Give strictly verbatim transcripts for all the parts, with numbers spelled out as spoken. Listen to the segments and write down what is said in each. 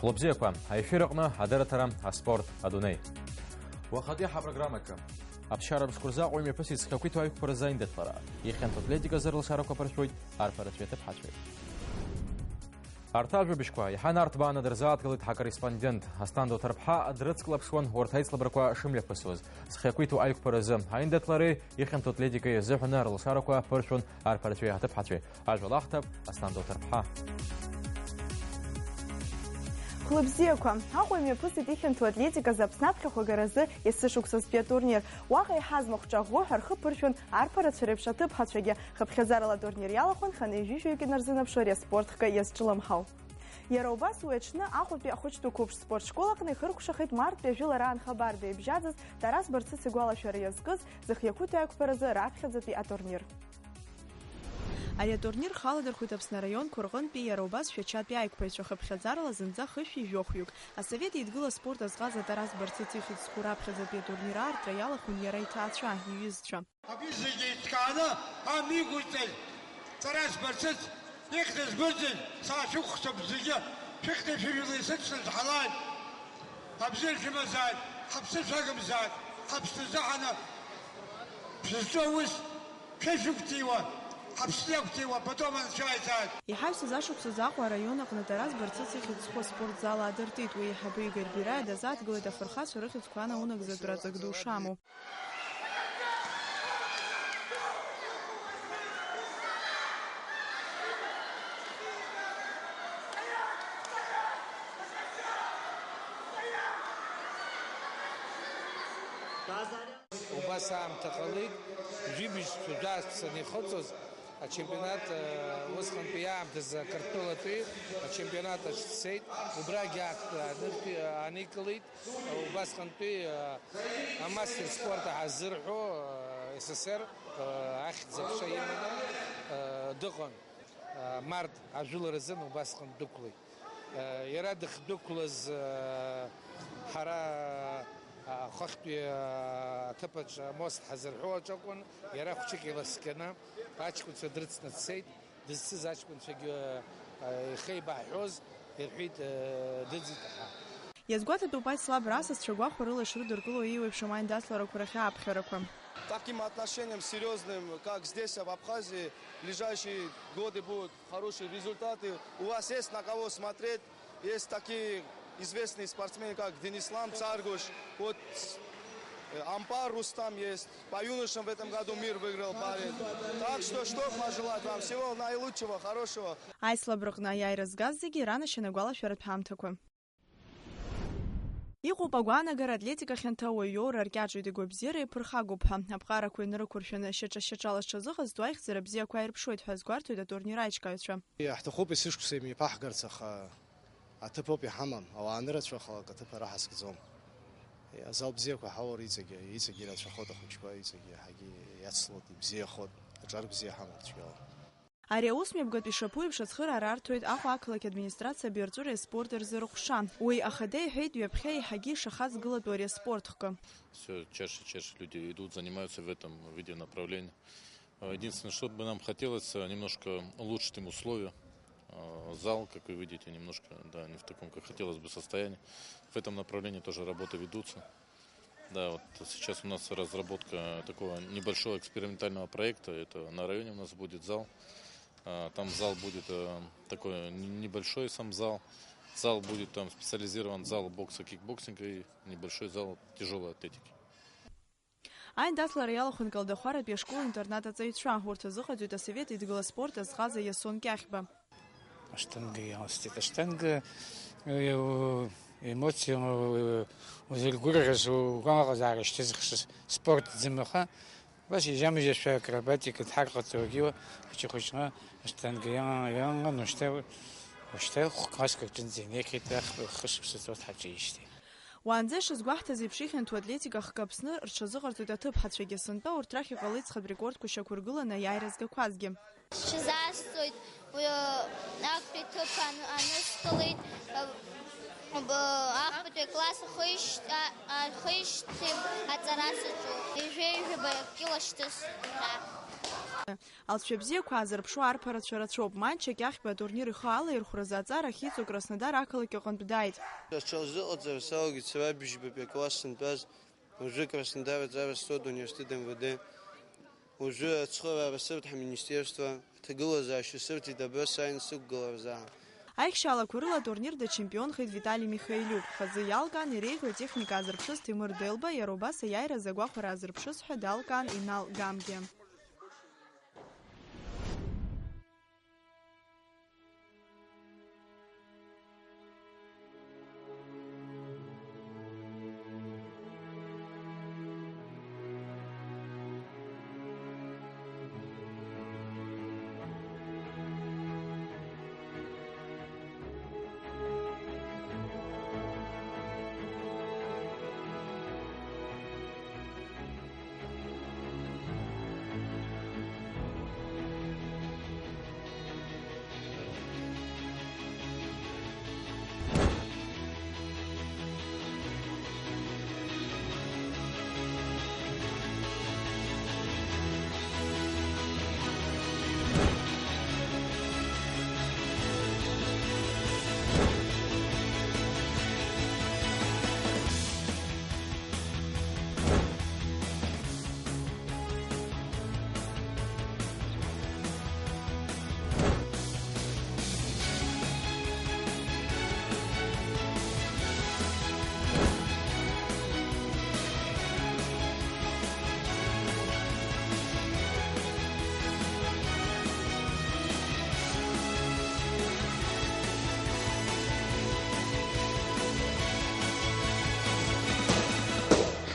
Хәлыбзиақәа, аефир аҟны адырраҭара, аспорт, адунеи. Уахатәи ҳапрограммаҿы. Аԥсшьара мшқәа рзы Аҟәа имҩаԥысит зхы ақәиҭу аиқәԥаразы аиндаҭлара. Ихьанҭоу атлетиказы рылшарақәа ԥыршәоит арԥарацәеи аҭыԥҳацәеи. Арҭ ажәабжьқәа иаҳа нарҭбааны дырзааҭгылеит ҳакорреспондент. Асҭанда Уҭарԥҳа дрыцклаԥшуан урҭ аицлабрақәа шымҩаԥысуаз. Зхы иақәиҭу аиқәԥаразы аиндаҭлареи ихьанҭоу атлетикеи азыҳәаны рылшарақәа ԥыршәон арԥарацәеи аҭыԥҳацәеи. Ажәа лахҭап Асҭанда Уҭарԥҳа. Хәлыбзиақәа, Аҟәа имҩаԥысит ихьанҭоу атлетиказы Аԥсны аԥхьахә агаразы есышықәсазтәи атурнир. Уаҟа иҳаз махәҿа ӷәӷәа ҳәа рхы ԥыршәон арԥарацәа реиԥш аҭыԥҳацәагьы. Хыԥхьаӡарала атурнир иалахәын хынҩажәижәаҩык инарзынаԥшуа ари аспорт хкы иазҿлымҳау. Иара убас уи аҽны Аҟәатәи ахәыҷтәы қәыԥш спорт школ аҟны ихыркәшахеит марттәи ажәылара аанхабарда ибжьаӡыз Тарас Барцыц игәалашәара иазкыз зхы иақәиҭу аиқәԥаразы раԥхьаӡатәи атурнир. Ари атурнир халадырхәит Аԥсны араионқәа рҟынтәи иара убас Шәачатәи аиқәԥаҩцәа, хыԥхьаӡарала зынӡа хышәи жәохәҩык. Асовет Еидгыла аспорт азҟаза Тарас Барцыц ихьӡ зху раԥхьаӡатәи атурнир аартра иалахәын иара иҭаацәа, иҩызцәа. Абри зегьы еиҿкааны амҩа иқәырҵаз Тарас Барцыц ихьӡ азгәырӡыз саашәыхәцап зегьы, шәыхьӡ-шәыжәла исыцлаз ҳалааит, абзиара шәымазааит, ҳаԥсы шәагымзааит, ҳаԥсны заҳаны шәызҿу аус шәышәықәҵиуа, ҳаԥсны иақәҵиуа, потом анцәа иааизааит. Иҳаҩсыз ашықәсазы Аҟәа араион аҟны Тарас Барцыц ихьӡ зху аспорт зал аадыртит. Уи аиҳабы Игорь Бираиа дазааҭгылеит афырхацәа рыхьӡқәа анаунагӡатәра аҵак ду шамоу. Убас аамҭа ҟалеит, жәибжь цәажәаасҭа санихыҵуаз, ачемпионат, э, усҟантәи аамҭазы Қырҭтәылатәи ачемпионат аҿы сцеит, убрагьы актәи анык-, аникылеит, убасҟантәи, э, амастер спорта ҳазырҳәо, э, С С С Р, э, ахьӡ-аԥша иманы, э, дыҟан, э, март ажәыларазын убасҟан дықәлеит. Иара дахьдәықәлаз, ҳара ахахьтәи аҭыԥаҿ амост ҳазырҳәо аҿы акәын, иара хәҷык иласкьаны аҷкәынцәа дрыцны дцеит, дызцыз аҷкәынцәагьы ихеибаҳҳәоз ирҳәеит, дыӡит ҳәа. Иазгәаҭатәуп аицлабра асасцәа гәахәарыла ишрыдыркыло еиуеиԥшым аиндаҭларақәа рахь ааԥхьарақәа. Таким отношением серьёзным, как здесь, в Абхазии, ближайшие годы будут хорошие результаты. У вас есть на кого смотреть. Есть такие известные спортсмены, как Денислам Царгуш. Вот, э, Ампар Рустам есть. По юношам в этом году мир выиграл парень. Так что, что пожелать вам? Всего наилучшего, хорошего. Аицлабраҟны аиааира згаз зегьы иранашьан агәалашәаратә ҳамҭақәа. Иҟоуп агәаанагара атлетика хьанҭа ауаҩ иоура аркьаҿуеит, игәабзиара иаԥырхагоуп ҳәа. Аԥҟарақәа инарықәыршәаны, шьаҿа-шьаҿала зҽазыҟазҵо аихьӡара бзиақәа аирԥшуеит ҳәа азгәарҭоит атурнир аиҿкааҩцәа. Иаҳҭахуп есышықәса имҩаԥаҳгарц, аха аҭыԥ ауп иҳамам, ауаа анырацәахалак аҭыԥ ара ҳазкӡом. Азал бзиақәа ҳаур иҵегьы, иҵегьы ирацәахоит ахәыҷқәа, иҵегьы иаҳагьы иацлоит, ибзиахоит, аҿар бзиа ҳамоуп цәгьала. Ари аус мҩаԥгатә ишаԥу еиԥш ацхыраара арҭоит Аҟәа ақалақь администрациа абиарҵәыреи аспорти рзы рыҟәша. Уи ахада иҳәеит, ҩаԥхьа еиҳагьы ишахаз гылатәу ари аспорт хкы. Всё чаще и чаще люди идут, занимаются в этом виде направления. Э, единственное, что бы нам хотелось, э, немножко улучшить им условия. Э, зал, как вы видите, немножко, да, не в таком, как хотелось бы, состоянии. В этом направлении тоже работы ведутся. Да, вот сейчас у нас разработка такого небольшого экспериментального проекта. Это на районе у нас будет зал. А, там зал будет, э, такой не-, небольшой сам зал. Зал будет там специализирован, зал бокса, кикбоксинга и небольшой зал тяжелой атлетики. Аиндаҭлара иалахәын Калдахәаратәи ашкол-интернат аҵаҩцәа. Урҭ азыҟаҵоит асовет идгыла аспорт азҟаза Иасон Кьахьба. Аштанга иаласҵеит. Аштанга, э, у-, эмоциа, у-, узыргәырӷьаз, угәалаҟазаара шьҭызхыз спорт ӡымаха, убас ижьа-мыжьашәа акробатика дҳарҟаҵо, хәыҷы-хәыҷла аштанга иа-, иалан, ушьҭа, ушьҭа хә-, класск аҿынӡа инеихьеит, ах-, хышықәса ҵуа дҳаҿижьҭеи. Уаанӡа ишазгәаҳҭаз еиԥш, ихьанҭоу атлетика хкы Аԥсны рҽазыҟарҵоит аҭыԥҳацәагьы, сынтәа урҭ рахь иҟалеит зхатә рекордқәа шьақәыргыланы аиааира згақәазгьы. Сҽазаасҵоит, уи, актәи ҭыԥ ан-, анысҭалеит, б-, ахԥатәи акласс ахышьҭ-, а-, ахышьҭ-, аҵара саҿуп. Ҩажәеи жәаба кьыла шьҭысхьа. Алҵшәа бзиақәа аазырԥшуа арԥарацәа рацәоуп. Манчик Иахьба атурнир ихы алаирхәразы аҵара ахьиҵо Краснодар ақалақь аҟынтә дааит. Аҽазыҟаҵара салагеит сара быжьбатәи акласс сынтәаз. Уажәы Краснодар аҵара сҵоит университет М В Д. Уажәы ацхыраара сырҭ ҳминистерство, аҭагылазаашьа сырҭеит абра сааины сықәгыларазаан. Аихшьалақәа рыла атурнир дачемпионхеит Витали Михаилиук. Хазы иалкаан иреиӷьу атехника аазырԥшыз Ҭемыр Делба, иара убас аиааиразы агәахәара аазырԥшыз ҳәа далкаан Инал Гамгьы.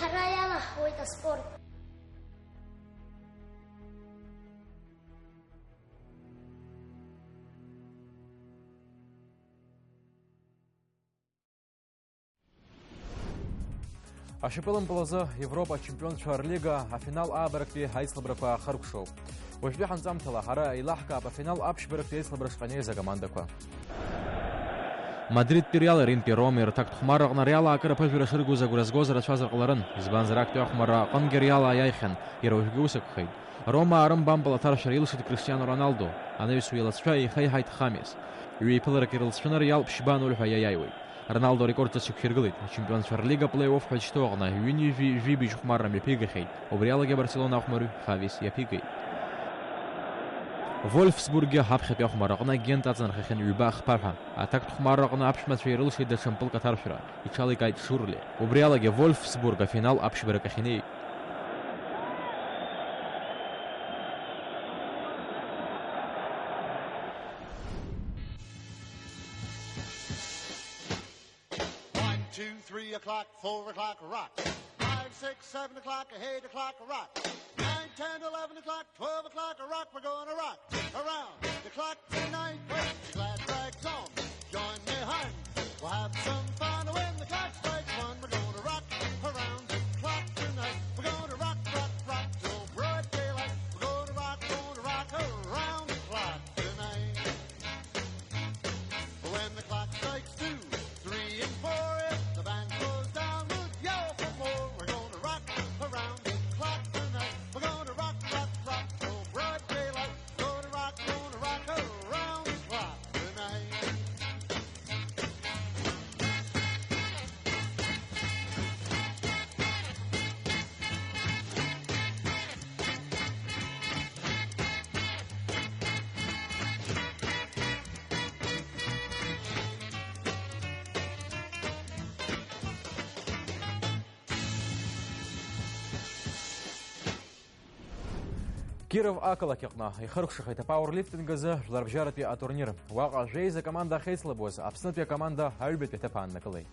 Ҳара иалаҳхуеит аспорт. Ашьапылампыл азы Европа ачемпионцәа рлига афинал аабарактәи аицлабрақәа ахыркәшоуп. Уажәтәи ҳанҵамҭала ҳара еилаҳкаап афинал аԥшьбарактәи аицлабра шҟа инеиз акомандақәа. Мадридтәи Реали Римтәи Ромеи рҭакҭхәмарра аҟны Реал аакыра аԥыжәара шыргоз агәра згоз рацәазар ҟаларын, избанзар, актәи ахәмарра аҟынгьы Реал ааиааихьан, иара уажәгьы ус акәхеит. Рома арымбампыл аҭаршәара илшеит Криштиано Роналдо, анаҩс уи алацәа еихеиҳаит Хамес. Ҩеиԥыларак ирылҵшәаны Реал ԥшьба ноль ҳәа иаиааиуеит. Роналдо арекорд ҿыц иқәиргылеит, ачемпионцәа рлига плей-офф ҳәа зышьҭоу аҟны ҩынҩажәи жәибжь хәмарра мҩаԥигахьеит, убри алагьы Барселона ахәмарҩ Хавис иаԥигеит. Вольфсбурггьы ҳаԥхьатәи ахәмарра аҟны Гент аҵанархахьан ҩба хԥа ҳәа, аҭакҭхәмарра аҟны аԥшәмацәа ирылшеит даҽа мпылк аҭаршәра, иҽаликааит Шурли. Убри алагьы Вольфсбург афинал аԥшьбарак ахь инеит. One, two, three o'clock, four o'clock, rock. Five, six, seven o'clock, eight o'clock, rock. Nine, ten, eleven o'clock, twelve o'clock, rock. We're gonna rock around the clock tonight. Put your glad rags on, join me, hun. We'll have some fun when the clock strikes one. We're gonna rock around the clock tonight. We're gonna rock, rock, rock till broad daylight. We're gonna rock, gonna rock around the clock tonight. When the clock strikes two, three and four, if the band goes down, we'll yell for more. We're gonna rock around the clock tonight. We're gonna rock, rock, rock till broad daylight. Gonna rock, gonna rock around the clock tonight. Киров ақалақь аҟны ихыркәшахеит апауерлифтинг азы жәларбжьаратәи атурнир. Уаҟа жәеиза команда ахьеицлабуаз, Аԥснытәи акоманда аҩбатәи аҭыԥ ааннакылеит.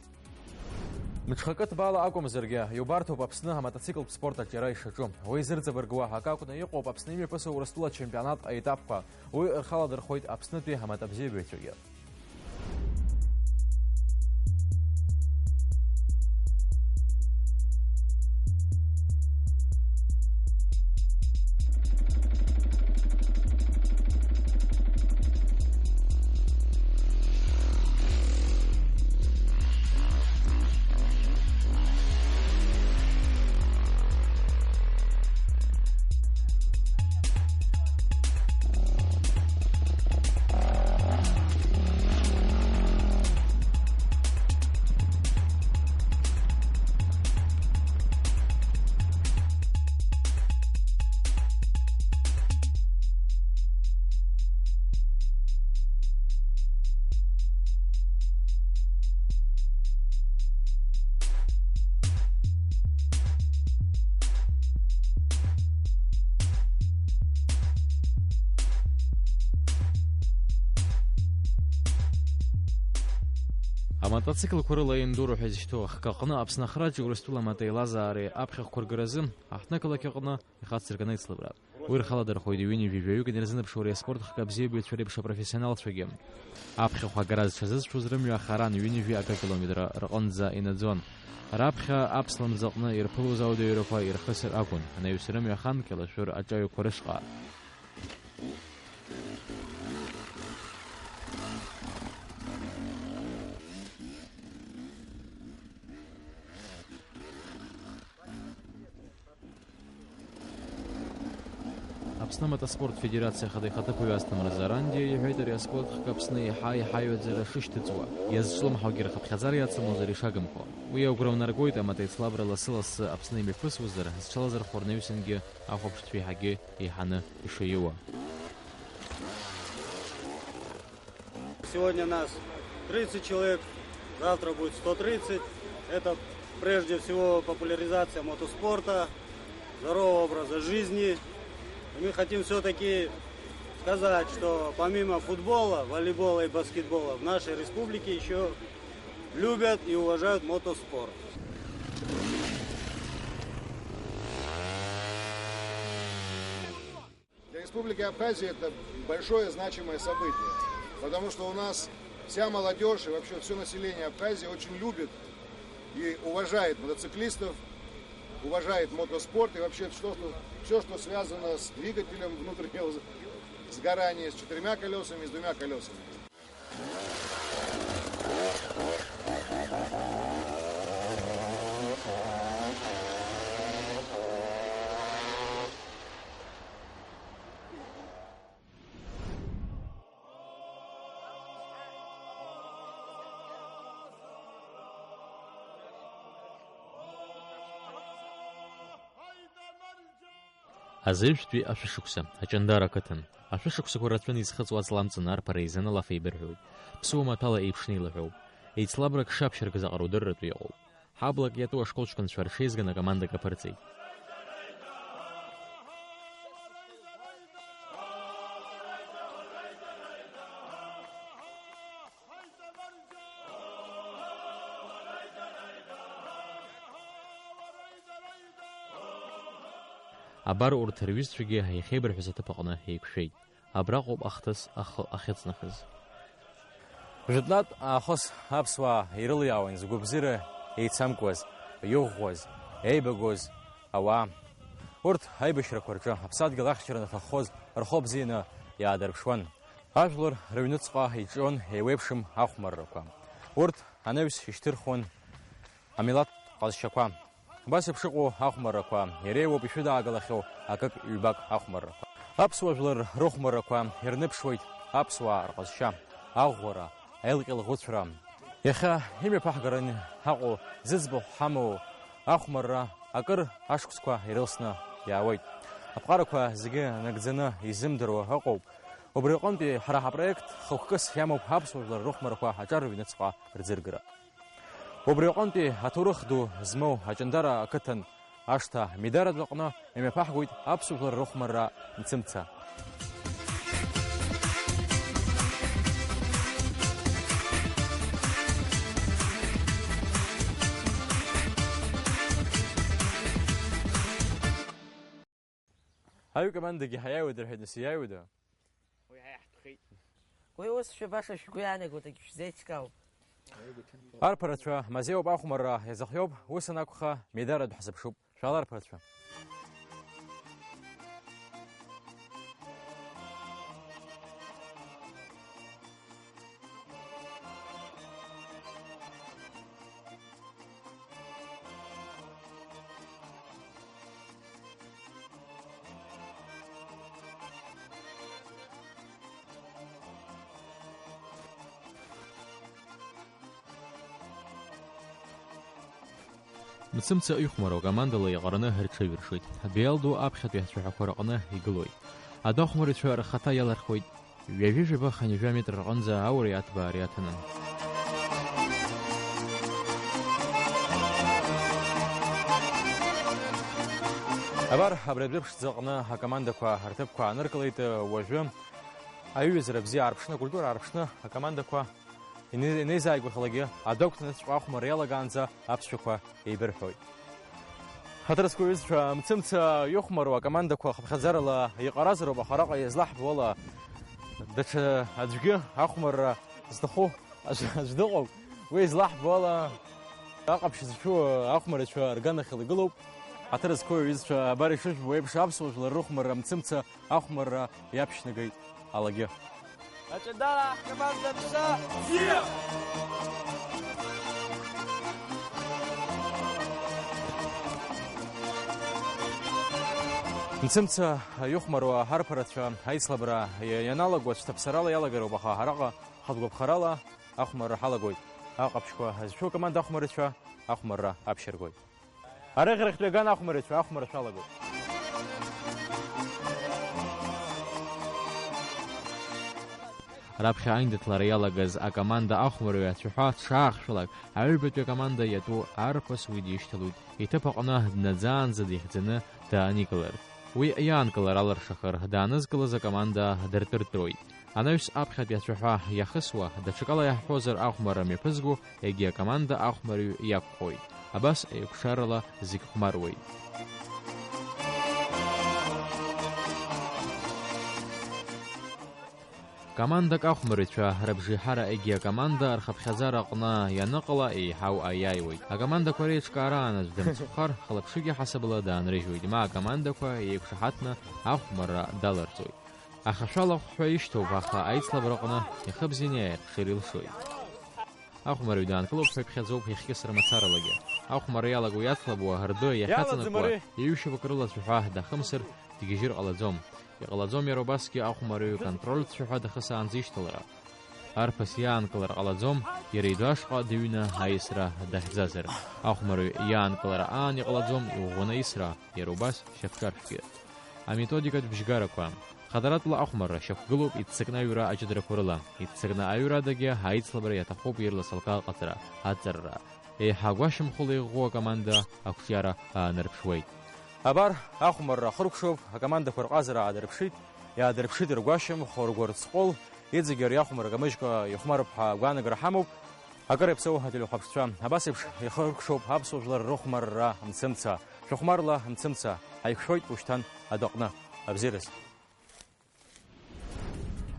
Мҽхакы ҭбаала акәымзаргьы, иубарҭоуп Аԥсны амотоциклтә спорт аҿиара ишаҿу. Уи зырҵабыргуа акы акәны иҟоуп Аԥсны имҩаԥысуа Урыстәыла ачемпионат аетапқәа. Уи рхы аладырхәуеит Аԥснытәи аматобзиабаҩцәагьы. Амотоциклқәа рыла ендуро ҳәа изышьҭоу ахкы аҟны Аԥсны ахраҿы Урыстәыла амаҭеилазаареи аԥхьахәқәа ргаразы аҳҭнықалақь аҟны ихацыркын аицлабра. Уи рхаладырхәуеит ҩынҩажәи жәаҩык инарзынаԥшуа ари аспорт хкы абзиабаҩцәа реиԥш апрофессионалцәагьы. Аԥхьахә агара зҽазызцәоз рымҩа харан ҩынҩажәи акы километр рҟынӡа инаӡон. Раԥхьа аԥслымӡ аҟны ирԥылоз ауадаҩрақәа ирхысыр акәын, анаҩс рымҩа хан Кьалашәыр аҿаҩақәа рышҟа. Аԥсны амотоспорт федерациа ахада ихаҭыԥуаҩ Асҭамыр Зарандиа иҳәеит, ари аспорт хкы Аԥсны еиҳа-еиҳа аҩаӡара шышьҭыҵуа, иазҿлымҳаугьы рхыԥхьаӡара иацымлозар ишагымхо. Уи агәра унаргоит, амаҭеицлабра лассы-лассы Аԥсны имҩаԥысуазар, зҽалазырхәыр наҩсангьы ахәаԥшцәа еиҳагьы еиҳаны ишаиуа. Сегодня нас тридцать человек, завтра будет сто тридцать. Это прежде всего популяризация мотоспорта, здорового образа жизни. И мы хотим всё-таки сказать, что помимо футбола, волейбола и баскетбола в нашей республике ещё любят и уважают мотоспорт. Для Республики Абхазия это большое значимое событие, потому что у нас вся молодежь и вообще всё население Абхазии очень любит и уважает мотоциклистов, уважает мотоспорт и вообще всё, что, всё, что связано с двигателем внутреннего сгорания, с четырьмя колёсами, с двумя колёсами. Азаҩ-шәтәи ашәышықәса, Аҷандара ақыҭан. Ашәышықәсақәа рацәаны изхыҵуа аҵла амҵан арԥара еизаны алаф еибырҳәоит. Ԥсуа маҭәала еиԥшны еилаҳәоуп. Еицлабрак шаԥшьаркыз аҟара удырратәы иҟоуп. Ҳаблак иатәу ашколчкан цәарҽеизган акомандак аԥырҵеит. Абар урҭ рҩызцәагьы иахьеибырҳәаз аҭыԥ аҟны еиқәшәеит. Абраҟоуп ахҭыс ахы ахьыҵнахыз. Жәытәнатә аахыс аԥсуаа ирылиаауан згәабзиара еицамкуаз, иӷәӷәаз, еибагоз ауаа. Урҭ аибашьрақәа рҿы аԥсадгьыл ахьчара анаҭаххоз рхы бзианы иаадырԥшуан. Ажәлар рыҩныҵҟа иҿион еиуеиԥшым ахәмаррақәа. Урҭ анаҩс ишьҭырхуан амилаҭтә ҟазшьақәа. Убас еиԥш ыҟоу ахәмаррақәа иреиуоуп ишәыдаагалахьоу акык-ҩбак ахәмаррақәа. Аԥсуа жәлар рыхәмаррақәа ирныԥшуеит аԥсуаа рҟазшьа, аӷәӷәара, аилҟьа-лӷәыцәра. Иахьа имҩаԥаҳгараны ҳаҟоу, зыӡбахә ҳамоу ахәмарра акыр ашықәсқәа ирылсны иаауеит. Аԥҟарақәа зегьы нагӡаны изымдыруа ыҟоуп. Убри аҟынтәи ҳара ҳапроект хықәкыс иамоуп аԥсуа жәлар рыхәмаррақәа аҿар рыҩныҵҟа рӡыргара. Убри аҟынтәи аҭоурых ду змоу Аҷандара ақыҭан ашҭа Медаратә аҟны имҩаԥаҳгоит аԥсуа жәлар рыхәмарра мцымца. Аҩ командагьы ҳаиааиуеит рҳәеит, нас иааиуеда? Уи ҳа иаҳтәхеит. Уи ус шәа баша шәгәы иаанагоит, акгьы шәзеиҿкаауам. Арԥарацәа мазеиуп, ахәмарра иазыхиоуп, ус анакәха, Медаратә ҳзыԥшуп. Шәаала, арԥарацәа. Мцымца ихәмаруа командала иаҟараны рҽаҩыршоит. Адәеиал ду аԥхьатәи ацәаҳәақәа рҟны игылоит. Адәахәмарҩцәа рхаҭа иалархуеит. Ҩажәи жәаба хынҩажәа метр рҟынӡа ауареи аҭбаареи аҭанын. Абар, абри адәы ԥшӡа аҟны акомандақәа рҭыԥқәа ааныркылеит, уажәы аиҩызара бзиа аарԥшны, акультура аарԥшны акомандақәа Ине-, инеизааигәахьалагьы адәы агәҭаныҵәҟьа ахәмарра иалагаанӡа аԥсшәақәа еибырҳәоит. Ҳаҭыр зқәу аҩызцәа, мцымца ихәмаруа акомандақәа хыԥхьаӡарала иҟаразароуп, аха араҟа иазлаҳбо ала, даҽа аӡәгьы ахәмарра зҭаху аӡә, аӡә дыҟоуп. Уи излаҳбо ала, аҟаԥшь зшәу ахәмарацәа рганахьала игылоуп. Ҳаҭыр зқәу аҩызцәа, абар ишыжәбо еиԥш, аԥсуа жәлар рыхәмарра мцымца ахәмарра иаԥшьнагеит алагьы. Аҷандара ҳкоманда бза! Бзиа! Мцымца ихәмаруа арԥарацәа аицлабра ианалаго аҽҭаԥсарала иалагароуп, аха араҟа хатә гәаԥхарала ахәмарра ҳалагоит. Аҟаԥшьқәа зшәу акоманда ахәмарыцәа ахәмарра аԥшьыргоит. Арыӷьарахьтәи аган ахәмарыцәа ахәмарра шәалагоит. Раԥхьа аиндаҭлара иалагаз акоманда ахәмарҩы ацәаҳәа дшаахшәалак, аҩбатәи акоманда иатәу арԥыс уи дишьҭалоит, иҭыԥ аҟны днаӡаанӡа дихьӡаны дааникылар. Уи иаанкылар алыршахар, даанызкылаз акоманда дыртыртыруеит. Анаҩс аԥхьатәи ацәаҳәа иахысуа, даҽакала иаҳҳәозар, ахәмарра мҩаԥызго, егьи акоманда ахәмарҩы иакәхоит. Абас еиқәшарала зегь хәмаруеит. Командак ахәмарыцәа рыбжеиҳара егьи акоманда рхыԥхьаӡара аҟны ианыҟала еиҳау аиааиуеит. Акомандақәа реиҿкаара анаӡә дымцхәхар, хылаԥшыгьы ҳасабала даанрыжьуеит, ма акомандақәа еиқәшаҳаҭны ахәмарра даларҵоит. Аха шәалахәҳәа ишьҭоуп, аха аицлабраҟны ихы бзианы иааирԥшыр илшоит. Ахәмарҩы даанкылоуп ҳәа иԥхьаӡоуп ихькьысра мацаралагьы. Ахәмарра иалаго иацлабуа, рдәы иахьаҵанакуа, иҩшьапык рыла ацәаҳәа дахымсыр, дгьежьыр ҟалаӡом. Иҟалаӡом иара убасгьы ахәмарҩы контрольтә цәаҳәа дахысаанӡа ишьҭалара. Арԥыс иаанкылар ҟалаӡом, иара идәы ашҟа дыҩны аисра дахьӡазар. Ахәмарҩы иаанкылара аан иҟалаӡом иӷәӷәаны аисра, иара убас шьапҿаршәгьы. Аметодикатә бжьгарақәа. Хадаратәла ахәмарра шьақәгылоуп иццакны аҩра аҷыдарақәа рыла. Иццакны аҩра адагьы аицлабра иаҭахуп ирласылкаа аҟаҵара, аҵарра. Еиҳа агәашьамхыла иӷәӷәоу акоманда ақәҿиара аанарԥшуеит. Абар, ахәмарра ахыркәшоуп, акомандақәа рҟазара аадырԥшит, иаадырԥшит ргәашьамх, ргәырҵҟәыл, иҵегьы ари ахәмарра камыжькәа ихәмаруп ҳәа агәаанагара ҳамоуп. Акыр иаԥсоу ателехәаԥшцәа, абас еиԥш ихыркәшоуп аԥсуа жәлар рыхәмарра мцымца. Шәыхәмарла мцымца, ҳаиқәшәоит ушьҭан адәаҟны. Абзиараз.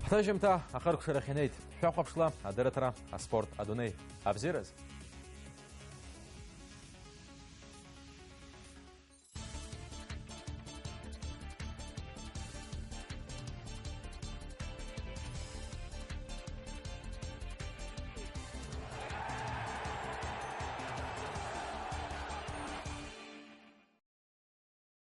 Ҳҭыжьымҭа ахыркәшарахь инеит. Шәахәаԥшла адырраҭара, аспорт, адунеи. Абзиараз.